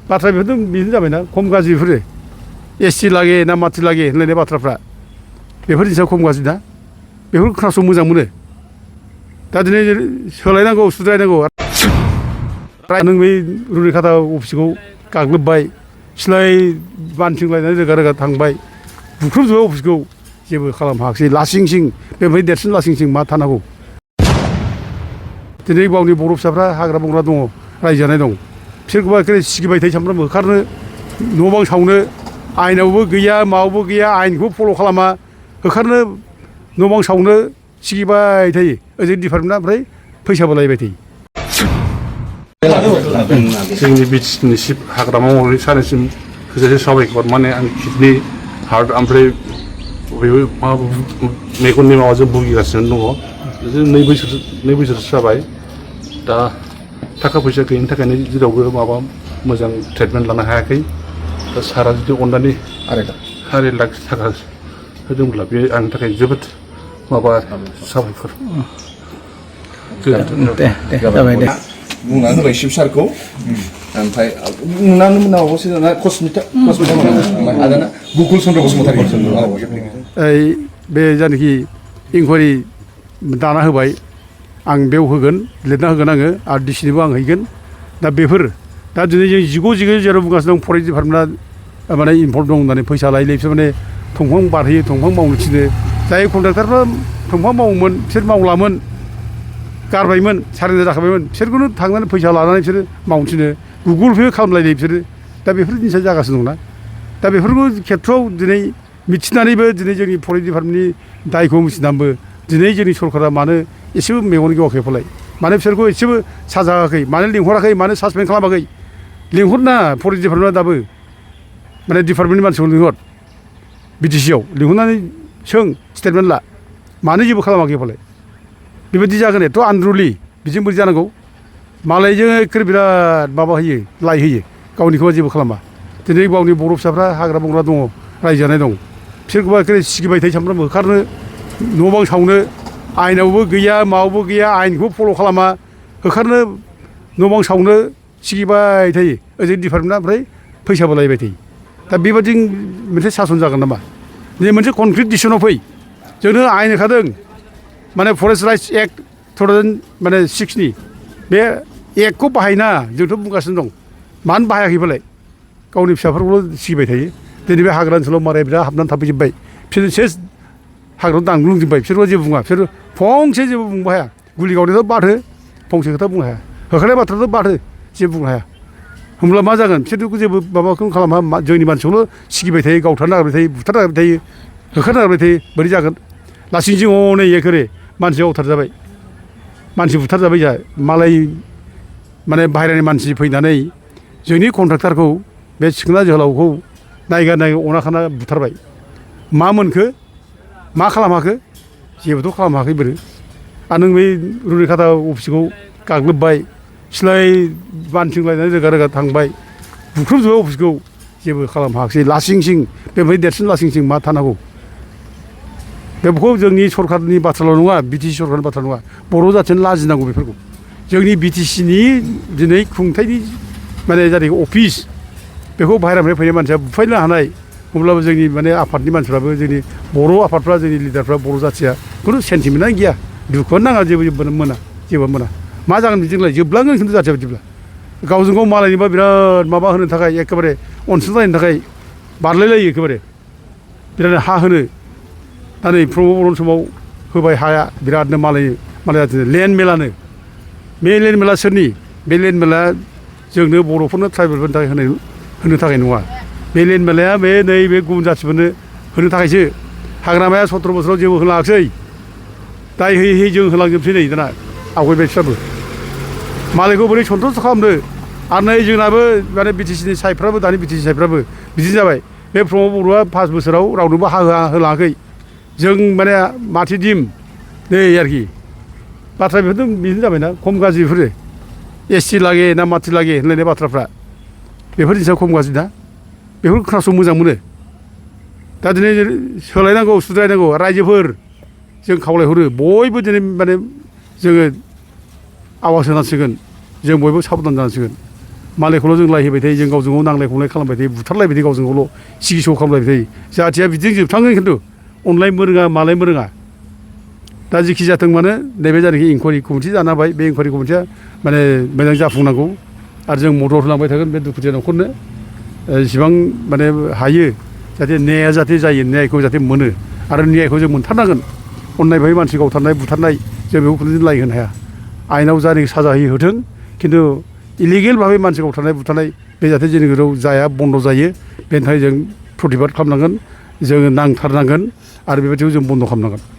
बाथ्रा बेफोरथ' बिदिनो जाबायना खम गाज्रि बेफोरो एसटि लागे ना माथि लागे होनलायनाय बाथ्राफ्रा बेफोर जिनिसा खम गाज्रि ना बेफोरखौ खोनासंनो मोजां मोनो दा दिनै सोलायनांगौ सुद्रायनांगौ नों बै रुनिखाता अफिसखौ गाग्लोबबाय सिलाय बानथिंलायनानै रोगा रोगा थांबाय बुख्रुबजोब्बाय अफिसखौ जेबो खालामनो हायाखिसै लासिं सिं बेनिफ्राय देरसिन लासिं सिं मा थानांगौ दिनै गावनि बर' फिसाफ्रा हाग्रा बंग्रा दङ रायजो जानाय दं बिसोरखौबा एखेबारे सिगिबाय थायो सामफ्रामबो होखारनो न' बां सावनो आयेनावबो गैया मावाबो गैया आयेनखौ फल' खालामा होखारनो न' बां सावनो सिगिबाय थायो ओजों डिपार्टमेन्टआ ओमफ्राय फैसाबो लायबाय थायो जोंनि बिटिसिनि चिफ हाग्रामा महरै सानैसिम थोजासे साबायखर माने आं किडनि हार्ट ओमफ्राय बयबो मेगननि माबाजों भुगिगासिनो दङ नै बोसोरसो जाबाय दा थाखा फैसा गैयिनि थाखायनो जेरावबो माबा मोजां ट्रिटमेन्ट लानो हायाखै दा सारा जुदि अननानै 2.5 लाख थाखा होदोंब्ला बे आंनि थाखाय जोबोद माबा साबायखर जाबाय दे बुंना होबाय शिब सारखौ ओमफ्राय नुनानै मोनावसो ना कस्मिता आदाना गुकुल चन्द्र बसुमतारी बे जायनाखि इनकुवारि दाना होबाय आं बेयाव होगोन लिरना होगोन आङो आरो डिसिनोबो आं हैगोन दा बेफोर दा दिनै जों जिगौ जेराव बुंगासिनो दं फरेस्ट डिपार्टमेन्टआ माने इनभल्भ दं होननानै फैसा लायै बिसोर माने दंफां बारहोयो दंफां मावनो थिनो जाय कन्ट्राक्टरफ्रा दंफां मावोमोन बिसोर मावलामोन गारबायमोन सारेन्डार जाखाबायमोन बिसोरखौनो थांनानै फैसा लानानै बिसोरो मावनो थिनो गुगोल पे खालामलायदों बिसोरो दा बेफोर जिनिसा जागासिनो दंना दा बेफोरखौ खेथ्रआव दिनै मिथिनानैबो दिनै जोंनि फरेस्ट डिपार्टमेन्टनि दायखौ मिथिनानैबो दिनै जोंनि सरकारा मानो एसेबो मेगन गेवाखै फलाय मानो बिसोरखौ एसेबो साजा होआखै मानो लिंहराखै मानो सासपेन्ड खालामाखै लिंहरना फरेस्ट डिपार्टमेन्टआ दाबो माने डिपार्टमेन्टनि मानसिखौ लिंहर बिटिसिआव लिंहरनानै सों स्टेटमेन्ट ला मानो जेबो खालामाखै फलाय बेबायदि जागोन एथ' आनरुलि बिजों बोरै जानांगौ मालायजों एखेबारे बिराद माबा होयो लाइ होयो गावनिखौबा जेबो खालामा दिनै गावनि बर' फिसाफ्रा हाग्रा बंग्रा दङ रायजो जानाय दं बिसोरखौबा एखेबारे सिगिबाय थायो सामफ्रामबो होखारनो न' बां सावनो आयेनावबो गैया मावाबो गैया आयेनखौ फल' खालामा होखारनो न' बां सावनो सिगिबाय थायो ओजों डिपार्टमेन्टआ ओमफ्राय फैसाबो लायबाय थायो दा बेबादि मोनसे सासन जागोन नामा दिनै मोनसे कनक्रिट डिसिसनाव फै जोंनो आयेन होखादों माने फरेस्ट राइट्स एक्ट 2006नि बे एक्टखौ बाहायना जोंथ' बुंगासिनो दं मानो बाहायाखै फालाय गावनि फिसाफोरखौल' सिगिबाय थायो दिनै बे हाग्रा ओनसोलाव माराय बिराद हाबनानै थाफैजोब्बाय बिसोर सेस हाग्रायाव दांग्लुंजोब्बाय बिसोरबो जेबो बुङा बिसोर फंसे जेबो बुंनो हाया गुलि गावनायाथ' बाथो फंसे खोथा बुंनो हाया होखारनाय बाथ्राथ' बाथो जेबो बुंनो हाया होमब्ला मा जागोन बिसोरखौ जेबो माबाखौनो खालामा जोंनि मानसिखौल' सिगिबाय थायो गावथारनो नागिरबाय थायो बुथारनो नागिरबाय थायो होखारनो नागिरबाय थायो बोरै जागोन लासिंसिं हनै एखेबारे मानसि अवथारजाबाय मानसि बुथारजाबाय जा मालाय माने बाहेरानि मानसि फैनानै जोंनि कन्ट्राक्टारखौ बे सिखोना जोहोलावखौ नायगा अना खाना बुथारबाय मा मोनखो मा खालामाखो जेबोथ' खालामाखै बोरो आरो नों बै रुनिखाता अफिसखौ गाग्लोबबाय सिलाय बानथिंलायनानै रोगा रोगा थांबाय बुख्रुबजोब्बाय अफिसखौ जेबो खालामनो हायाखिसै लासिं सिं बेनिफ्राय देरसिन लासिं सिं मा थानांगौ बेखौ जोंनि सरकारनि बाथ्राल' नङा बिटिसि सरकारनि बाथ्रा नङा बर' जाथियानो लाजिनांगौ बेफोरखौ जोंनि बिटिसिनि दिनै खुंथायनि माने जायनाखि अफिस बेखौ बाहेरानिफ्राय फैनाय मानसिया बुफायनो हानाय अब्लाबो जोंनि माने आफादनि मानसिफ्राबो जोंनि बर' आफादफ्रा जोंनि लिडारफ्रा बर' जाथिया खुनु सेन्टिमेन्टआनो गैया दुखुआनो नाङा जेबो मोना जेबो मोना मा जागोन बिदिलाय जोबलांगोन खिन्थु जाथिया बिदिब्ला गावजों गाव मालायनिबा बिराद माबा होनो थाखाय एखेबारे अनसुंथायनि थाखाय बारलायलायो एखेबारे बिराद हा होनो दा नै प्रमद बर'नि समाव होबाय हाया बिरादनो मालाय जाथिनो लेन्ड मेलानो बे लेन्ड मेला सोरनि बे लेन्ड मेला जोंनो बर'फोरनो ट्राइबेलफोरनि थाखाय होनो थाखाय नङा बे लेन्ड मेलाया बे नैबे गुबुन जाथिफोरनो होनो थाखायसो हाग्रामाया 17 बोसोराव जेबो होलाङाखिसै दाय होयै जों होलांजोबसै नै दाना आवगायबाय बिस्राबो मालायखौ बोरै सन्थुस्ट खालामनो आरो नै जोंनाबो माने बिटिसिनि साइडफ्राबो दानि बिटिसि साइडफ्राबो बिदिनो जाबाय बे प्रमद बर'आ 5 बोसोराव रावनोबो हा होलाङाखै जों माने माथि दिम नै आरोखि बाथ्रा बेफोरथ' बिदिनो जाबायना खम गाज्रि बेफोरो एसटि लागे ना माथि लागे होनलायनाय बाथ्राफ्रा बेफोर जिनिसा खम गाज्रि ना बेफोरखौ खोनासंनो मोजां मोनो दा दिनै सोलायनांगौ सुद्रायनांगौ रायजोफोर जों खावलायहरो बयबो दिनै माने जोङो आवाज होनांसिगोन जों बयबो साबधान जानांसिगोन मालायखौल' जों लायहोबाय थायो जों गावजों गाव नांलाय खमलाय खालामबाय थायो बुथारलायबाय थायो गावजों गावल' सिगिसग खालामलायबाय थायो जाथिया बिदिजों जोबथांगोन खिन्थु अनलायनोबो रोङा मालायनोबो रोङा दा जेखि जाथों मानो नैबे जायनाखि इनकुवारि कमिटि जानो हाबाय बे इनकुवारि कमिटिया माने मोजां जाफुंनांगौ आरो जों मदद होलांबाय थागोन बे दुखुथिया न'खरनो जेसेबां माने हायो जाहाथे न्याया जाहाथे जायो न्यायखौ जाहाथे मोनो आरो न्यायखौ जों मोनथारनांगोन अननाय भाबै मानसि गावथारनाय बुथारनाय जों बेखौ खुनु लाय होनो हाया आयेनाव जायनाखि साजा होयो होथों खिन्थु इलिगेल भाबै मानसि गावथारनाय बुथारनाय बे जाहाथे जोंनि गेजेराव जाया बन्द' जायो बेनि थाखाय जों प्रतिबाद खालामनांगोन जोङो नांथारनांगोन आरो बेबायदिखौ जों बन्द' खालामनांगोन